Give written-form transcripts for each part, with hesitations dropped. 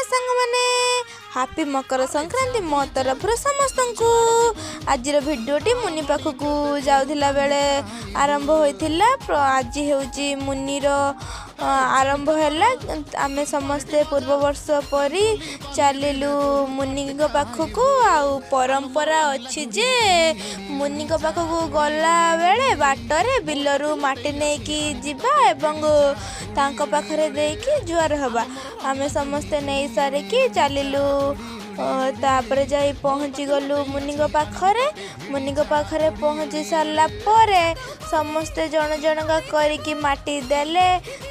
ଜଗନ୍ନାଥ ସାଙ୍ଗମାନେ, ହାପି ମକର ସଂକ୍ରାନ୍ତି ମୋ ତରଫରୁ ସମସ୍ତଙ୍କୁ। ଆଜିର ଭିଡ଼ିଓଟି ମୁନି ପାଖକୁ ଯାଉଥିଲା ବେଳେ ଆରମ୍ଭ ହୋଇଥିଲା। ଆଜି ହେଉଛି ମୁନିର ଆରମ୍ଭ ହେଲା। ଆମେ ସମସ୍ତେ ପୂର୍ବ ବର୍ଷ ପରି ଚାଲିଲୁ ମୁନିଙ୍କ ପାଖକୁ। ଆଉ ପରମ୍ପରା ଅଛି ଯେ ମୁନିଙ୍କ ପାଖକୁ ଗଲାବେଳେ ବାଟରେ ବିଲରୁ ମାଟି ନେଇକି ଯିବା ଏବଂ ତାଙ୍କ ପାଖରେ ଦେଇକି ଜୁହାର ହେବା। ଆମେ ସମସ୍ତେ ନେଇ ସାରିକି ଚାଲିଲୁ, ତାପରେ ଯାଇ ପହଞ୍ଚିଗଲୁ ମୁନିଙ୍କ ପାଖରେ। ମୁନିଙ୍କ ପାଖରେ ପହଞ୍ଚି ସାରିଲା ପରେ ସମସ୍ତେ ଜଣ ଜଣକା କରିକି ମାଟି ଦେଲେ,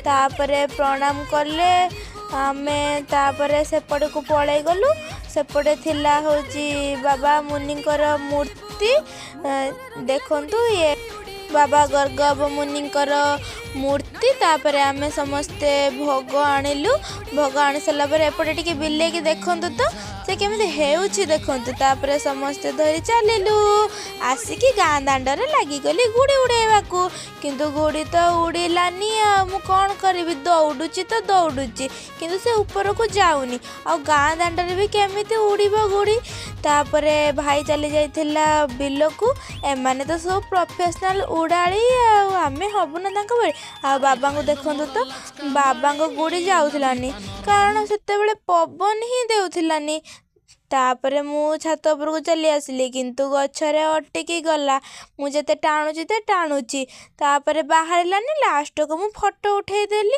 ତାପରେ ପ୍ରଣାମ କଲେ। ଆମେ ତାପରେ ସେପଟକୁ ପଳେଇ ଗଲୁ। ସେପଟେ ଥିଲା ହେଉଛି ବାବା ମୁନିଙ୍କର ମୂର୍ତ୍ତି। ଦେଖନ୍ତୁ, ଇଏ ବାବା ଗର୍ଗବ ମୁନିଙ୍କର ମୂର୍ତ୍ତି। ତାପରେ ଆମେ ସମସ୍ତେ ଭୋଗ ଆଣିଲୁ। ଭୋଗ ଆଣି ସାରିଲା ପରେ ଏପଟେ ଟିକେ ବିଲେଇକି ଦେଖନ୍ତୁ ତ, ସେ କେମିତି ହେଉଛି ଦେଖନ୍ତୁ। ତାପରେ ସମସ୍ତେ ଧରି ଚାଲିଲୁ। ଆସିକି ଗାଁ ଦାଣ୍ଡରେ ଲାଗିଗଲି ଗୁଡ଼ି ଉଡ଼େଇବାକୁ, କିନ୍ତୁ ଗୁଡ଼ି ତ ଉଡ଼ିଲାନି। ଆଉ ମୁଁ କ'ଣ କରିବି? ଦୌଡ଼ୁଛି ତ ଦୌଡ଼ୁଛି, କିନ୍ତୁ ସେ ଉପରକୁ ଯାଉନି। ଆଉ ଗାଁ ଦାଣ୍ଡରେ ବି କେମିତି ଉଡ଼ିବ ଗୁଡ଼ି? ତାପରେ ଭାଇ ଚାଲି ଯାଇଥିଲା ବିଲକୁ। ଏମାନେ ତ ସବୁ ପ୍ରଫେସନାଲ ଉଡ଼ାଳି, ଆଉ ଆମେ ହବୁ ନା ତାଙ୍କ ଭଳି? ଆଉ ବାବାଙ୍କୁ ଦେଖନ୍ତୁ ତ, ବାବାଙ୍କ ଗୁଡ଼ି ଯାଉଥିଲାନି, କାରଣ ସେତେବେଳେ ପବନ ହିଁ ଦେଉଥିଲାନି। ତାପରେ ମୁଁ ଛାତ ଉପରକୁ ଚାଲି ଆସିଲି, କିନ୍ତୁ ଗଛରେ ଅଟକି ଗଲା। ମୁଁ ଯେତେ ଟାଣୁଛି ତ ଟାଣୁଛି, ତାପରେ ବାହାରିଲାନି। ଲାଷ୍ଟକୁ ମୁଁ ଫଟୋ ଉଠେଇଦେଲି।